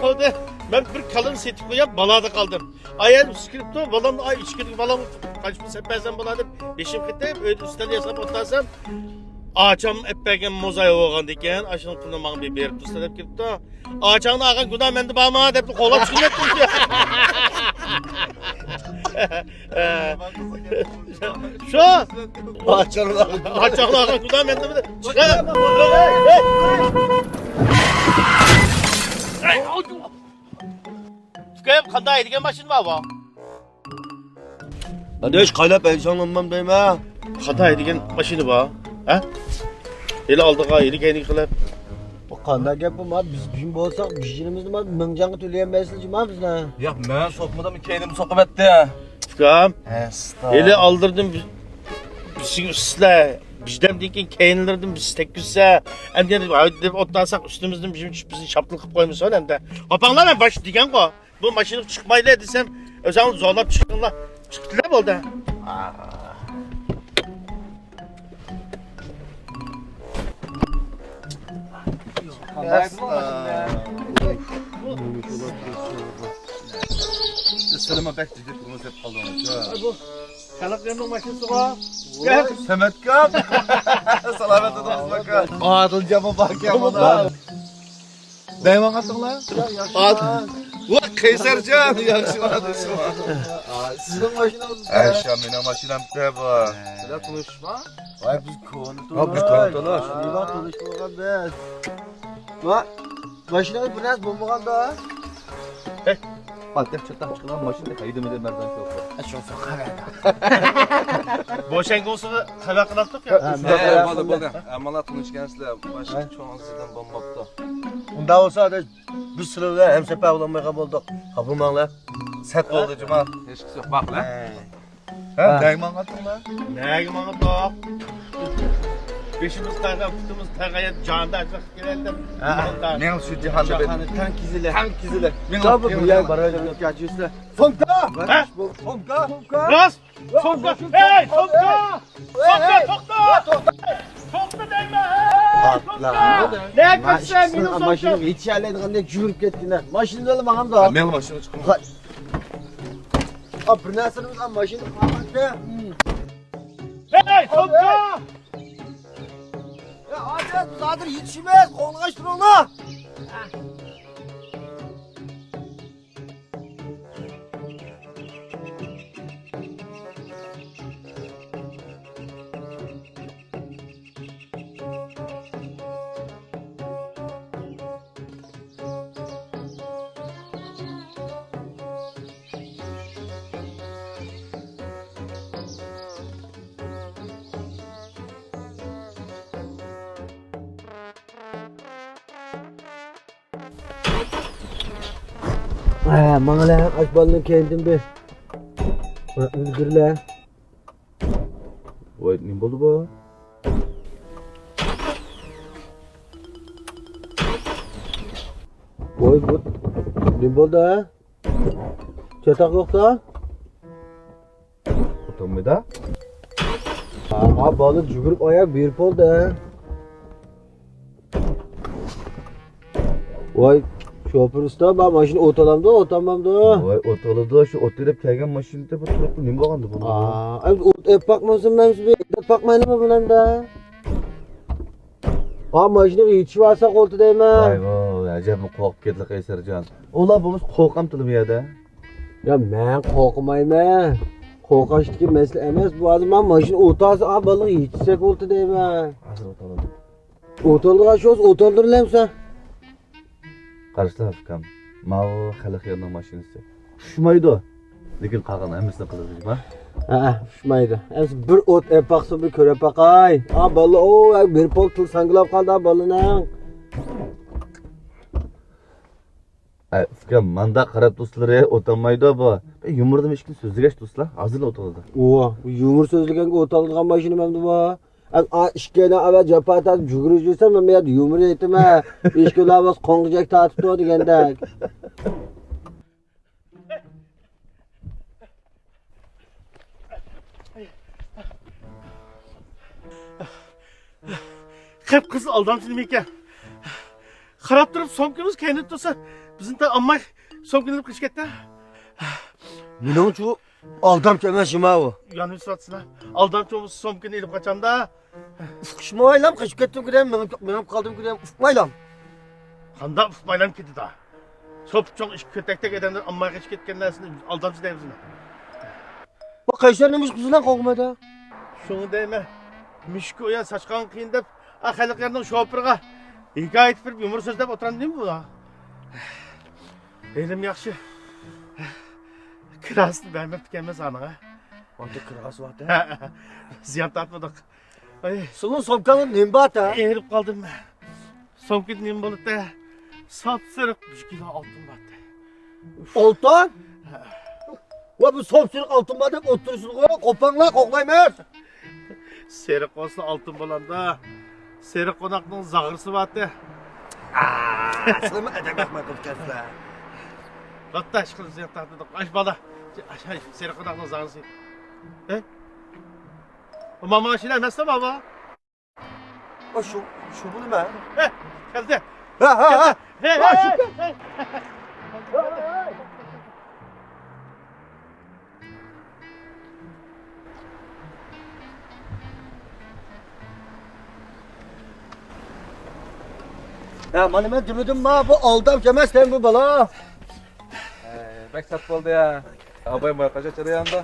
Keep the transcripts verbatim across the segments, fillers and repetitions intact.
بولدى. مەن بىر كالىنى سېتىپ قويۇپ، بالادا قالدىم. ئايال ئۈستى كىرىپتۇ، بالام، ئاي، ئۈچ كۈنلۈك بالام، قانچە پۇل سەپ بەرسەم بولار دەپ، بېشىم قېتىپ، ئۆيدە ئۈستەل ياساپ ئولتۇرسام، ئاچام ئەپ بەرگەن موزاي بولغاندىكىن، ئاشۇنىڭ پۇلىنى ماڭا بېرىپ تۇرسا دەپ كېلىپتۇ. ئاچاڭنى ئالغان گۇناھ مەندە بارمۇ دەپ قوغلاپ چىقىپ كەتتىم. شۇ. ئاچاڭنى ئالغان گۇناھ مەندە بار. چىقار. ئۇكام، قانداق ھەيدىگەن ماشىنا بار بۇ؟ ئاداش، قايلاپ ھەيدىسەڭ بولمام دەيمەن. قانداق ھەيدىگەن ماشىنا بار؟ ھە؟ ھېلى ئالدىغا، ھېلى كەينىگە قىلىپ. بۇ قانداق گەپ بۇ؟ ما، بىز جىم بولساق، بىز جىنىمىزنى ما، مىڭ جانغا تۆلىيەلمەيسىلەر جىم، ھە، بىزنى. ياق، مەن سوقمىدىم، كەينىم سوقۇۋەتتى. ئۇكام، ھەستا. ھېلى ئالدىردىن بىز، بىزگە ئۈستىلەر، بىردەمدىن كېيىن كەينىلىرىدىن بىز تەگكۈزسە، ئەمدى دەپ ئولتۇرساق، ئۈستىمىزدىن بىزنى، بىزنى شاپتۇل قىلىپ قويمىسۇن ئەمدى. قاپاڭلار، مەن باشتا دېگەنغۇ. بۇ ماشىنىغا چىقمايلى دېسەم، ئۆزۈڭلار زورلاپ چىقتىڭلار. چىقىپتىلا بولدى. سىلىمۇ بەك جىددىي تۇرمۇش دەپ قالدىڭىز. بۇ خەلق يەرنىڭ ماشىنىسىغۇ. سەمەتكام. سالامەت تۇرۇڭىز، ئاكا. ئادىلجانمۇ باركەن مانا. دەيمەن قاتتىڭلار؟ ۋاي قەيسەرجان، ياخشىما، دۇشما؟ سىزنىڭ ماشىنىڭىز. ئەي، شۇ مېنىڭ ماشىنام بۇ. سىلەر تونۇشما؟ ۋاي، بىز كونا تونۇش. ھا، بىز كونا تونۇش. ھا، تونۇش بولغان بىز. ۋا، ماشىنىڭىز بىر نەرسە بولمىغاندا؟ پاتەك چاتاق چىقىدىغان ماشىنا ھەيدىمىدى مەردان شوپۇر. شوپۇر قەۋەردە. بوشەڭگە بولسا خەۋەر قىلاتتۇق يا. ھە، بولدى، بولدى. ئەمما تونۇشكەنسىلەر، باشقا چوڭ سىزدىن بولماپتۇ. ئۇنداق بولسا، بىز سىلەر بىلەن ھەمسەپەر بولالمايدىغان بولدۇق. خاپا بولماڭلار. سەت بولدى جۇما. ھېچقىسى يوق، باقلا. ھە، نەگە ماڭاتتىڭلار؟ نەگە ماڭاتتۇق؟ بېشىمىز قايغان، پۇتىمىز تايغان، جاندا ئاچلىق كېلەلدىم. ھە، مېڭىڭ شۇ جاھاندا. جاھاندا تەڭ كېزىلە. تەڭ كېزىلە. مېڭىڭ، مېڭىڭ. بۇ يەر بارايدىغان. سومكا! ھە؟ سومكا! سومكا! راست! سومكا! ھەي، سومكا! سومكا، توختا! توختا دەيمەن! ھەي، سومكا! نەگە كەتسەم، مېنىڭ سومكام! ماشىنىغا يېتىشەلەيدىغاندەك يۈگۈرۈپ كەتكىنە. ماشىنا بىلەن ماڭامدا. مېڭىڭ ماشىنىغا چىقىڭ. ئا، بىر نەرسىمىز، ئا، ماشىنا قالماپتۇ. ھەي، سومكا! يا، ھازىر، بىز ھازىر يېتىشىمىز، قوغلىغاچ تۇرۇڭلار. ھە، ماڭىلە، ئاش بالىنىڭ كەينىدىن بىر. ئۈلگۈرلە. ۋاي، نېمە بولدى بۇ؟ ۋاي، بۇ نېمە بولدى، ھە؟ چاتاق يوقتا؟ ئولتۇرمىدا؟ ھا، بالا يۈگۈرۈپ ئاياغ بېرىپ بولدى. ۋاي، شوپۇر ئۇستا، ما ماشىنا ئوت ئالامدۇ، ئوت ئالمامدۇ؟ ۋاي، ئوت ئالىدۇ، شۇ ئوت ئېلىپ كەلگەن ماشىنىدا بۇ تۇرۇپلا نېمە بولغاندۇ بۇنىڭ؟ ئا، ئەمدى ئوت ئېلىپ باقمىسۇن، مەن سىزگە ئېلىپ باقمايلىمۇ بۇنىڭدا؟ ئا، ماشىنىغا يېتىشىۋالساق بولدى دەيمەن. ۋاي، ۋاي، ئەجەبمۇ قورقۇپ كەتتىلا قەيسەرجان. ئۇلار بولمىسا قورقامتىلا بۇ يەردە؟ يا، مەن قورقمايمەن. قورقۇشتىكى مەسىلە ئەمەس. بۇ ھازىر مانا ماشىنا ئولتۇرسا، ئا، بالىغا يېتىشسەك بولدى دەيمەن. ھازىر ئولتۇرىدۇ. ئولتۇرىدىغان شۇ، ئولتۇرىدۇرلامسا؟ قارىسىلا، ئۇكام. ماۋۇ خەلق يەرنىڭ ماشىنىسى. ئۇششىمايدۇ. لېكىن قالغان ھەممىسىنى قىلىدۇ، جۇما. ھەئە، ئۇششىمايدۇ. ئەمسە بىر ئوت ئەپ باقسۇن، بىر كۆرۈپ باقاي. ئا، بالا، ئو، بىر پول تىل ساڭگىلاپ قالدى، بالىنىڭ. ئەي، ئۇكام، مانداق قاراپ تۇرسىلىرى ئوتالمايدۇ بۇ. بىر يۇمۇردىن ئىككىنى سۆزلىگەچ تۇرسىلا، ھازىرلا ئوتالىدۇ. ئۇۋا، بۇ يۇمۇر سۆزلىگەنگە ئوتالىدىغان ماشىنا ئەمدى بۇ. ئەم، ئا، ئىككىيلەن ئەۋەل جاپا تارتىپ يۈگۈرۈپ يۈرسەم، مەن بۇ يەردە يۇمۇر ئېيتىمەن. ئىككىيلەن بولسا قوڭغۇزەك تارتىپتۇ دېگەندەك. قىپقىزىل ئالدامچى نېمە ئىكەن؟ قاراپ تۇرۇپ سومكىمىز كەينىدە تۇرسا، بىزنى تا ئالماي سومكىنى ئېلىپ قېچىپ كەتتى. مېنىڭچۇ ئالدامچى ئەمەس شۇما ئۇ. يانىۋېتىۋاتىسىلەر. ئالدامچى بولمىسا سومكىنى ئېلىپ قاچامدا. ئۇقۇشمايلام قېچىپ كەتتىمكۇ دەيمەن، مېڭىپ، مېڭىپ قالدىمكۇ دەيمەن، ئۇقمايلام. قانداق ئۇقمايلام كېتىدۇ؟ سوپى چوڭ ئىككى كۆتەكتەك ئادەملەر ئالماي قېچىپ كەتكەن نەرسىنى ئالدامچى دەيمىزمۇ؟ بۇ قەيسەر نېمە ئىش قىلسىلا قوغمايدۇ؟ شۇڭا دەيمەن، مۈشۈككە ئۇيان ساچقانغا قىيىن دەپ، ئا، خەلق يەرنىڭ شوپۇرىغا ھېكايە ئېيتىپ بېرىپ يۇمۇر سۆزلەپ ئولتۇرامدىمۇ بۇ؟ ھېلىمۇ ياخشى، كىراسىنى بەرمەپتىكەنمىز ئانىغا. ئاندا كىراسى بار-دە. زىيان تارتمىدۇق. ئەي. سېنىڭ سومكاڭدا نېمە بار-دە؟ ئېرىپ قالدىم مەن. سومكىدا نېمە بولىدۇ؟ ساپسېرىق بىر كىلو ئالتۇن بار-دە. ئالتۇن؟ ھە. ۋە بۇ ساپسېرىق ئالتۇن بار دەپ ئولتۇرىسىزغۇ، قوپاڭلار، قوغلايمەن. سېرىق بولسا ئالتۇن بولامدا؟ سېرىق قوناقنىڭ زاغرىسى بار-دە. ئاا، سىلەرمۇ ئەدەپ ياقماي قىلىپ كەتسىلەر. لاتا ئىشقىلىپ زىيان تارتىدۇق. ئاش بالا. ئاش، ئاش، سېرىق قوناقنىڭ زاغرىسى. ھە؟ ماما، ماشىنا ئەمەستە، ماما. ئا، شۇ، شۇ بۇ نېمە؟ ھە، كەلدى. ھە، ھە، ھە. ھە، ھە، ھە. ھە، مانا مەن دېمىدىمما، بۇ ئالدامچى ئەمەس دەيمەن بۇ بالا. ھە، بەك سەت بولدى يا. ئاباي مايقاچا جەريانىدا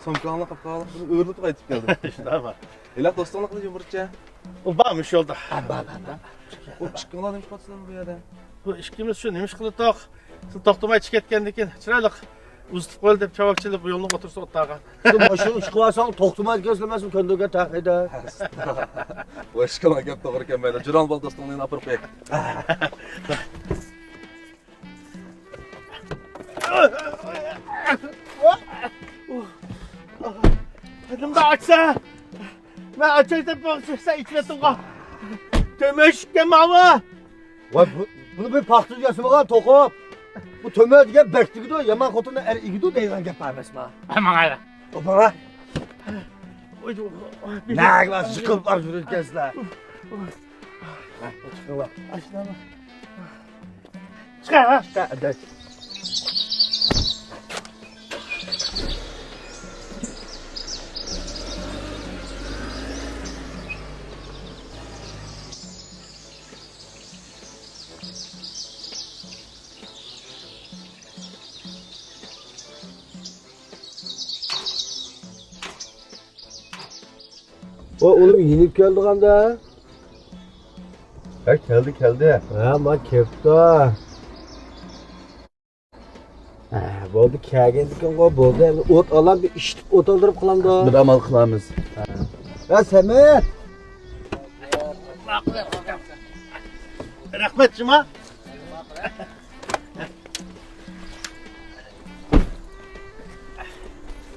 سومكاڭلار قاپقاراق بىر ئۆرۈلۈپ قايتىپ كەلدى. شۇنداقمۇ؟ ھېلىقى دوستۇڭلار قىلىپ يۇمۇرچە. ئۇ بارمۇ شۇ يولدا؟ ھە، بار، بار، بار. ئۇ ئىككىڭلار نېمە قىلىۋاتىسىلەر بۇ يەردە؟ بۇ ئىككىمىز شۇ نېمە ئىش قىلدۇق؟ سىز توختىماي چىقىپ كەتكەندىن كېيىن چىرايلىق ئۇزىتىپ قويلى دەپ چاۋاكچىلىق بۇ يولنىڭ ئوتتۇرىسىدا ئولتۇرغان. شۇ ماشىنا ئىشقىۋالساڭ توختىمايدىكەنسىلەر، مەن سىزنى كۆندۈرگەن تەخىيدە. بۇ ئىككىڭلار گەپ توغرا كەلمەيدۇ. جۇران بول دوستۇڭنى ئاپىرىپ قوي. قېنىمدا ئاچسا، مەن ئاچاي دەپ سەن ئىچىۋەتتىڭغۇ. تۆمۈشۈككەن ماۋۇ. ۋاي، بۇ، بۇنى بىر پاختىدا ياسىمىغان توقۇپ. بۇ تۆمۈر دېگەن بەك تېگىدۇ، يامان خوتۇننى ئەر ئېگىدۇ دەيدىغان گەپ بار ئەمەسما؟ ماڭايلا. توپاڭا. نەگە يىقىلىپ بارىپ يۈرىدىكەنسىلەر. ھە، چىقىڭلار. چىقە، ھە. چىقە، ئەدەس. ئۇ ئۇلۇم يېنىپ كەلدىغاندا. ھە، كەلدى، كەلدى. ھە، ما كەپتۇ. ھە، بولدى، كەلگەندىكىنغۇ، بولدى. ئەمدى ئوت ئالام، بىر ئىشلىتىپ ئوت ئالدۇرۇپ قىلامدۇ. بىر ئامال قىلامىز. ھە. ھە، سەمەت. رەھمەت، جۇما.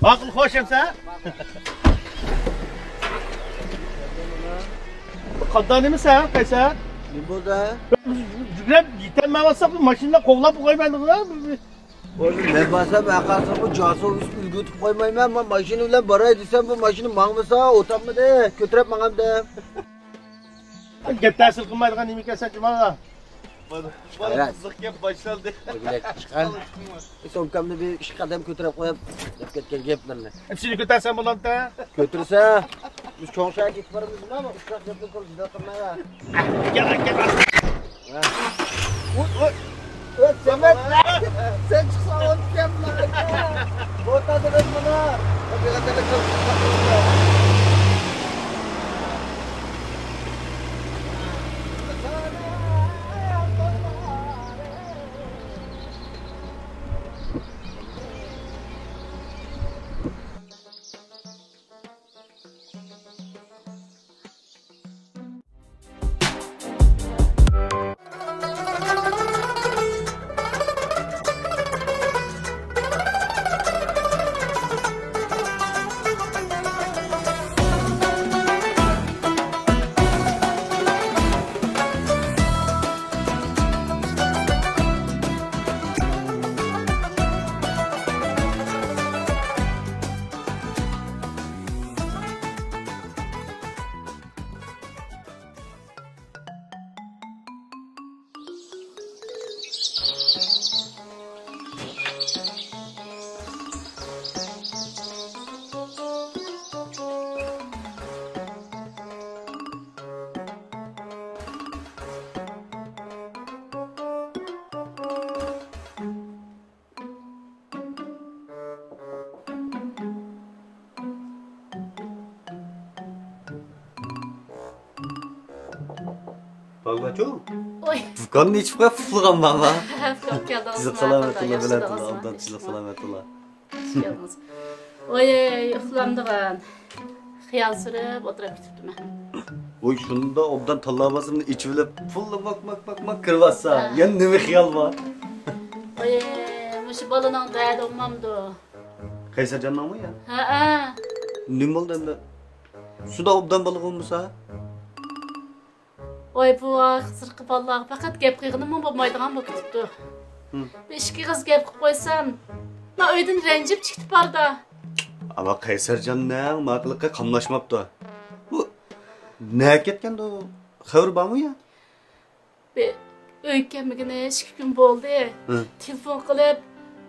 ماقۇل، خوش ئەمسە. قانداق نېمىسەن، قەيسەر؟ نېمە بولدى؟ يۈگۈرۈپ يېتەلمەيۋاتساق، بۇ ماشىنىنى قوغلاپ قويمايدىغۇ. بولدى، مەن بارسام، ھەرقايسىڭ بۇ جاسۇس ئۈلگۈتۈپ قويمايمەن. مەن ماشىنا بىلەن باراي دېسەم، بۇ ماشىنا ماڭمىسا، ئولتۇرمىدى. كۆتۈرۈپ ماڭامدىم. گەپ تەسىر قىلمايدىغان نېمە ئىكەنسەن، جۇما؟ مانا، مانا قىزىق گەپ باشلاندى. ئۆگىنەك چىقار. سومكامنى بىر ئىككى قەدەم كۆتۈرۈپ قويۇپ، دەپ كەتكەن گەپلىرىنى. ئەمسىنى كۆتەرسەم بولامتى؟ كۆتۈرسە، بىز چوڭ شەھەرگە كېتىپ بارىمىز، نېمە ئۇششاق گەپنى قىلىپ جىدال قىلمايلا. كەل، كەل. ۋە. ۋوي، ۋوي. ۋە، سەمەت. سەن چىقساڭ ئۇنتۇپ كەتمە. بوتا دېدىم بۇنى. بىر قېتىملىك قىلىپ چىقساق بولىدۇ. ۋاچۇ. ئوي. دۇكاننى ئېچىپ قويۇپ ئۇخلىغان ماما. ئۇكام كەلدىڭىزمۇ؟ تىزلىق سالامەتۇللا، بىلەتۇللا، ئوبدان تىزلىق سالامەتۇللا. ئوي، ئۇخلامدىغان. خىيال سۈرۈپ ئولتۇرۇپ كېتىپتىمەن. ۋوي، شۇنداق ئوبدان تاللا بازىرىنى ئېچىۋېلىپ، پۇللا ماك، ماك، ماك، ماك كىرىۋاتسا، ھە. يەنە نېمە خىيال بار؟ ئوي، مۇشۇ بالىنىڭ دەردى ئوڭمامدۇ؟ قەيسەرجاننىڭمۇ يا؟ ھەئە. نېمە بولدى ئەمدى؟ شۇنداق ئوبدان بالا بولمىسا؟ ۋاي بوۋا، ھازىرقى بالىلارغا پەقەت گەپ قىلغىنىمۇ بولمايدىغان بولۇپ كېتىپتۇ. ھىم. بىر ئىككى ئېغىز گەپ قىلىپ قويسام، ما ئۆيدىن رەنجىپ چىقىپ باردا. ئەمما قەيسەرجاننىڭ ما قىلىقى قاملاشماپتۇ. بۇ نەگە كەتكەندۇ؟ خەۋىرى بارمۇ يا؟ بىر ئۆيگە كەلمىگىنى ئىككى كۈن بولدى. ھىم. تېلېفون قىلىپ،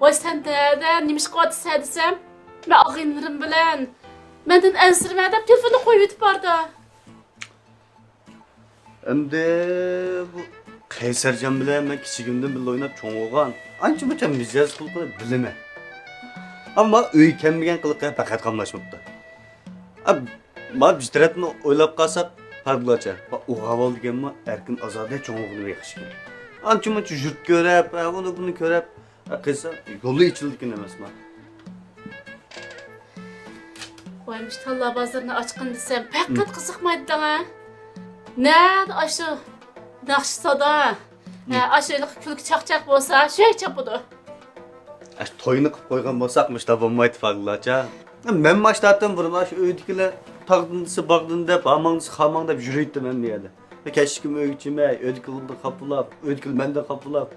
ۋاي سەن نەدە، نېمە ئىش قىلىۋاتىسەن دېسەم، مەن ئاغىنىلىرىم بىلەن، مەندىن ئەنسىرىمە دەپ تېلېفوننى قويۇۋېتىپ باردا. ئەمدى بۇ قەيسەرجان بىلەن مەن كىچىكىمدىن بىللە ئويناپ چوڭ بولغان. ئانچە-مۇنچە مىجەز خۇلقىنى بىلىمەن. ئەمما ئۆيگە كەلمىگەن قىلىقى پەقەت قاملاشماپتۇ. ئا، مانا بىر تەرەپتىن ئويلاپ قالساق، پەرقلەرچە. ئۇ ئەھۋال دېگەنمۇ ئەركىن ئازادە چوڭ بولغىنى ياخشىكەن. ئانچە-مۇنچە يۇرت كۆرۈپ، ئۇنى-بۇنى كۆرۈپ، قىلسا يولى ئېچىلىدىكەن ئەمەسما. ۋاي، مۇشۇ تاللا بازىرىنى ئاچقىن دېسەم، پەقەت قىزىقمايدىغان. نەدە ئاشۇ ناخشا سادا، ھە، ئاشۇ ھېلىقى كۈلكە چاقچاق بولسا، شۇ چاپىدۇ. ئاشۇ توينى قىلىپ قويغان بولساق، مۇشۇنداق بولمايتتى پاگلارچە. مەن ماشتاتتىم بۇرۇن ئاشۇ ئۆيدىكىلەر تاغدىن دېسە باغدىن دەپ، ھاماڭ دېسە خاماڭ دەپ يۈرەيتتىم ھەممە يەردە. كەچلىكىم ئۆيگە چىمەي، ئۆيدىكىلەردىن خاپىلاپ، ئۆيدىكىلەر مەندىن خاپىلاپ.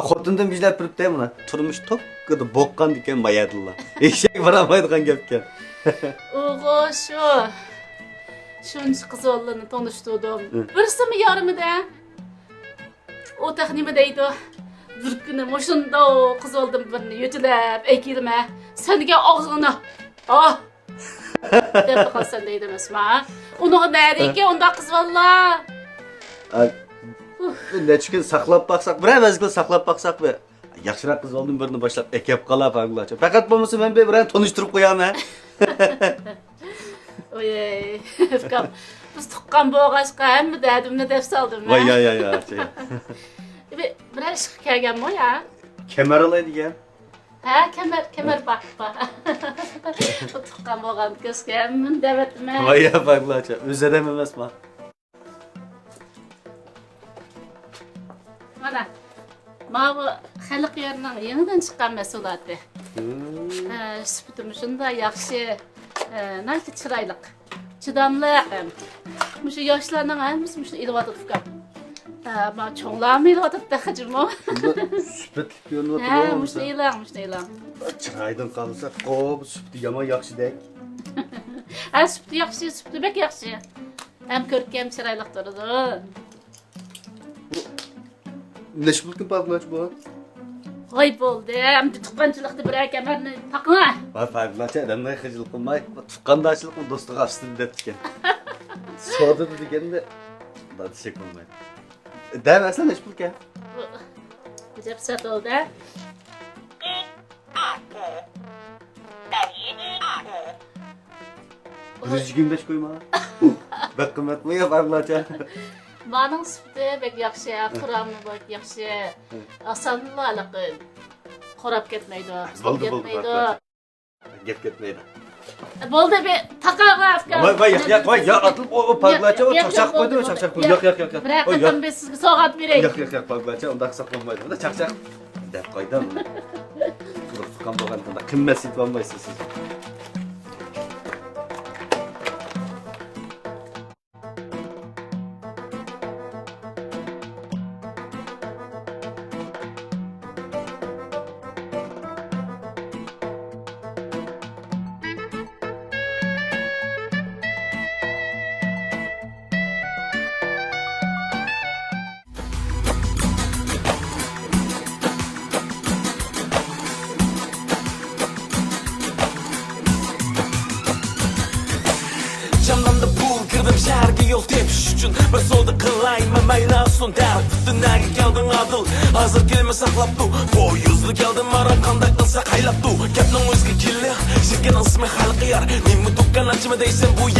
خوتۇنۇمدىن بېجىرەپ بېرىپتۇ مانا. تۇرمۇش توككىدا بوغقاندىكەن بايادىنلا. ئېشەك بارالمايدىغان گەپكەن. ئوغۇ شۇ. شۇنچە قىز بالىلارنى تونۇشتۇردۇم. ھە. بىرسىمۇ يارىمىدى. ئۇ تېخى نېمە دەيدۇ؟ بىر كۈنى مۇشۇنداق قىز بالىدىن بىرنى يۆتىلەپ ئەكېلىمە. سەن دېگەن ئاغزىڭنى. ئاھ! دەپ قالسەن دەيدۇ ئەمەسما. ئۇنىڭغا نەدىكى ئۇنداق قىز بالىلار؟ ئاي، نەچچە كۈن ساقلاپ باقساق، بىرەر مەزگىل ساقلاپ باقساق بىر ياخشىراق قىز بالىدىن بىرنى باشلاپ ئەكەپ قالا پاگلارچە. پەقەت بولمىسا مەن بىر بىرەر تونۇشتۇرۇپ قويامەن. ئوي، ئۇكام، بىز تۇغقان بولغاچقا ھەممە دەردىمنى دەپ سالدىم. ۋاي، يا، يا، يا، شەي. بىر، بىرەر ئىشقا كەلگەنمۇ يا؟ كەمەر ئالاي دېگەن. ھە، كەمەر، كەمەر بار، بار. بۇ تۇغقان بولغان كۆزگە ھەممىنى دەۋەتىمەن. ۋاي يا، باگلارچە، ئۆز ئادەم ئەمەسما. مانا، ماۋۇ خەلق يارنىڭ يېڭىدىن چىققان مەھسۇلاتى. ھە، سۈپىتىمۇ شۇنداق ياخشى، ھە، ناھايىتى چىرايلىق. چىداملىق، ھەم مۇشۇ ياشلارنىڭ ھەممىسى مۇشۇنى ئېلىۋاتىدۇ، ئۇكام. ھە، ما چوڭلارمۇ ئېلىۋاتىدۇ تېخىچىمۇ. سۈپەتلىك كۆرۈنۈۋاتىدۇ. ھە، مۇشۇنى ئېلىڭ، مۇشۇنى ئېلىڭ. چىرايدىن قارىسا، قوپ، سۈپىتى يامان ياخشىدەك. ھە، سۈپىتى ياخشى، سۈپىتى بەك ياخشى. ھەم كۆركەم، چىرايلىق تۇرىدۇ. نەچچە پۇلكىن پاگلارچە بۇ؟ ۋاي بولدى، ئەمدى تۇغقانچىلىقتا بىرەر كەمەرنى تاقىڭا. ۋاي پاگلارچە ئادەملەر خىجىل قىلماي، تۇغقانداشلىقنى دوستىغا ئاستىدا دەپتىكەن. سودىدا دېگەندە دادىشەك بولمايدۇ. دەم ئەسلى نەچچە پۇلكەن؟ بۇ، بۇ دەپ ساتىلدى. بىر يۈز يىگىرمە بەش قويما. بەك قىممەتمۇ يا پاگلارچە؟ مانىڭ سۈپىتى بەك ياخشى، قۇرامى بەك ياخشى. ئاسانلا ھېلىقى قۇراپ كەتمەيدۇ. بولدى، بولدى، كەتمەيدۇ. گەپ كەتمەيدۇ. بولدى، بىر تاقاغا ئۇكام. ۋاي، ۋاي، ياق، ياق، ۋاي، يا ئاتىلىپ، ئۇ، ئۇ پاگلارچە، ئۇ چاقچاق قويدى، ئۇ چاقچاق قويدى. ياق، ياق، ياق، ياق. بىرەر قېتىم بىز سىزگە سوۋغات بېرەيلى. ياق، ياق، ياق، پاگلارچە، ئۇنداق قىلساق بولمايدۇ. چاقچاق. دەپ قويدۇم. قۇرۇق تۇغقان بولغاندا قىممەت سېتىپ ئالمايسىز سىز. جانلاندى پۇل، كىردىم شەھەرگە يول تېپىش ئۈچۈن. بىر سودا قىلايمەن، مەيلى ئالسۇن دەپ. دۇنياغا كەلدىڭ ئادىل، ھازىر كېلىمەن ساقلاپ تۇر. پويىزدا كەلدىم ئاران، قانداق قىلساق ھەيلاپ تۇر. گەپنىڭ ئۆزىگە كېلى، شىركەتنىڭ ئىسمى خەلقىيار. نېمە دۇكان ئاچىمەن دەيسەن، بۇ